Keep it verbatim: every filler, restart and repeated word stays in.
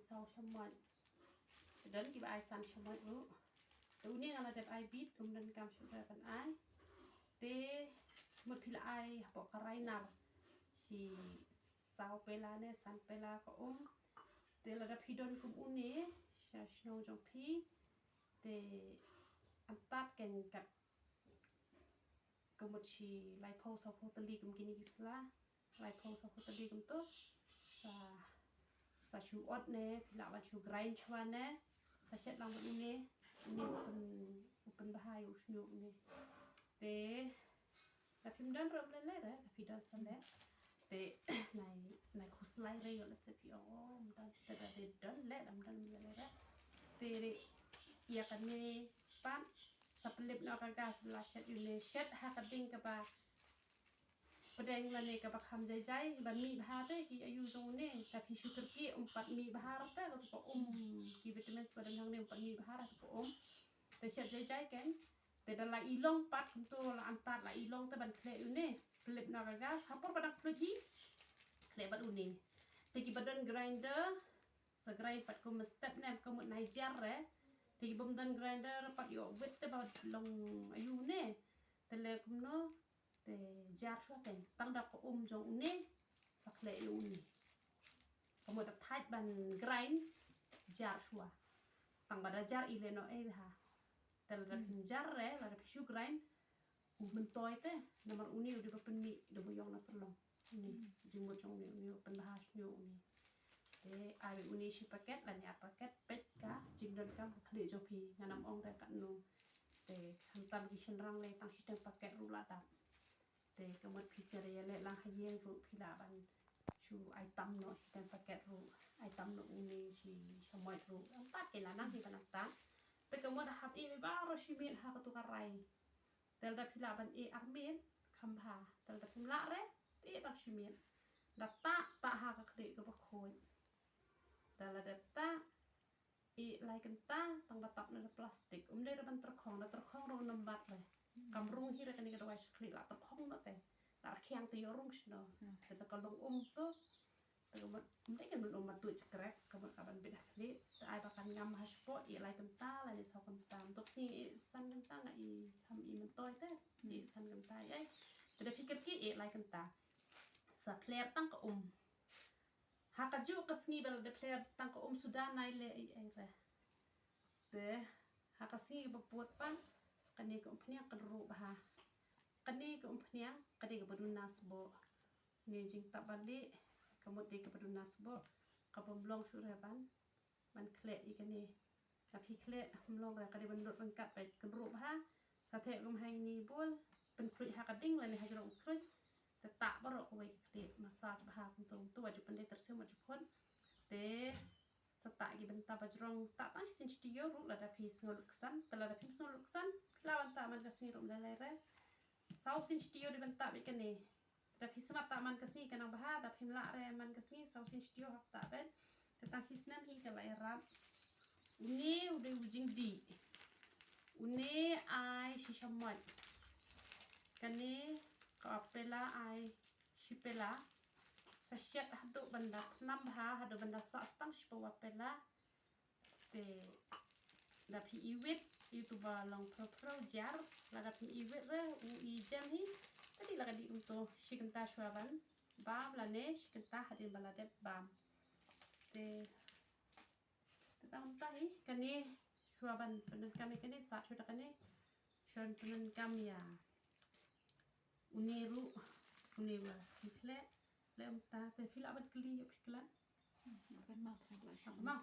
Saw shamoit. Te don kiba ai san shamoit ruh. Te une nga la dep ai bit, um donkam shuh ban ai. Te mut phi la ai hapoh ka rain nar shi saw pela ne san pela ka um. Te lada phi don kum une sha shnong jong phi, te antad kein kat ka mut shi laiphew sawphew tylli kum kine ki sla. Laiphew sawphew tylli kumto. Sa, sa shu ot ne, phi lah ban shu grind shuwa ne. Sa shet lang bad une, une u pyn, u pynbha ïa u shñiuh une. Te lada phim don ruh ym lei lei re, lada phi don sa leh. Te nai, nai khuslai re ïoh lehse phi ong, oh, ym don, te lada don leh, lada ym don ym lei lei re. Te ïa kane pat sa pynlip noh ka gas, la shet ïa une, shet ha ka ding kaba pdeng lane kaba kham jai jai, ban mih bha te ki ayu jong une. Lada phi shu kyrkieh um pat mih bha te, kato ka um, ki vitamins ba don hangne um pat mih bha te ka um. Te shet jai jai kein. Te da la i long pat kumto, la antad la i long te ban khleh ïa une. Pynlip noh ka gas, ha por ba dang khluit hi, khleh bad une. Te kiba don grinder, sa grind pat kum mynstep ne, ka mut nai jar re. Te ki bym don grinder pat ïoh wit te ba long ayu ne. Te leh kumno, te jar shuwa kein. Tang da ka um jong une, sa khleh ïa une. Ka mut da thait ban grind, jar shuwa. Tang ba da jar i leh noh ei bha. Te lada phim jar re, lada phi shu grind, u myntoi te, namar une u dei ba pynmih, da ba ïong na pynlong. Une, jingmut jong une, une u pynbha shñiuh une. Te ai une shi paket, lane ar paket, peit ka jingdonkam ka khlieh jong phi, ngan ym ong re katno. Te khamtam ki shynrang lei tang shiteng paket ruh la dap. Te ka mut phi sa ïaleh lang ha ïing ruh phi lah ban shu ai tam noh shiteng paket ruh, ai tam noh une shi shamoit ruh. Ym pat, kein la nang hi ban ai tam. Te ka mut hap ïeh baroh shi miet ha kato ka rai. Te lada phi lah ban ïeh ar miet kham bha. Te lada phim lah re, te ïeh tang shi miet. Da tah, tah ha ka khlieh kaba khuid. Te lada tah, ïeh lai kynta, tang ba tap na da plastik. Um dei re ban tyrkhong, da tyrkhong ruh ym bat re. Kam rung hi re kane ka dawai sha khlieh, la tyrkhong noh te. La rkhiang te ïoh rung shano. Te ka long um to. Te ka mut, um dei ka mut um mat tuid sha krek, ka mut ka ban bit ha khlieh. Te ai ba kan ngam ha shapoh, ïeh lai kynta, lane saw kynta. Mynta ka sngi ïeh san kynta nga i, kham i myntoi te. Ïeh san kynta ïa. Te da phi kyrkieh ïeh lai kynta. Sa phler tang ka um. Ha kajuh ka sngi ba la dep phler tang ka um suda nai leh ei ei re. Te ha ka sngi ba pud pat, kane ka umphniang kan ruh bha. Kane ka umphniang ka dei kaba duna sboh. Ne jingtap ba lieh, ka mut dei kaba duna sboh, kaba ym long shuh re ban, ban khleh ïa kane. Ka phi khleh ym long re, ka dei ban lut ryngkat bad kan ruh bha. Sa theh kum ha ine i bowl, pynkhluit ha ka ding lane ha jrong u khluit. Te tah baroh kawei ka khlieh, massage bha kumto kumto, wat ju pyndei tyrsiem, wat ju phut. Te sa tah ki bynta ba jrong, tah tang shisien shi taïew ruh lada phi sngew lut ksan. Te lada phim sngew lut ksan, phi lah ban tah man ka sngi ruh ym lei lei re. Saw sien shi taïew dei ban tah beit kane. Te da phi smat tah man ka sngi ka nang bha, da phim lah re man ka sngi, saw sien shi taïew hap tah beit. Te tang shi snem hi ka la ïarap. Une u dei u jingdih. Une ai shi shamoit. Kane ka pela ai shi pela. Sa shet haduh ban da thnam bha, haduh ban da sah tang shi pawa pela. Te da phi iwit, ïa uto ba long phrew phrew jar, lada phim iwit re, u i jem hi, te dei la ka dih kumto, shi kynta shuwa ban bam lane shi kynta hadien ba la dep bam. Te, te tang mynta hi, kane shuwa ban pyndonkam ïa kane, sah shuwa da kane, shuwa ban pyndonkam ïa une ruh, une ba phi khleh, leh mynta, te phi lah ban kylli ïa phi khleh. Kan mau trai lai. Kan mau.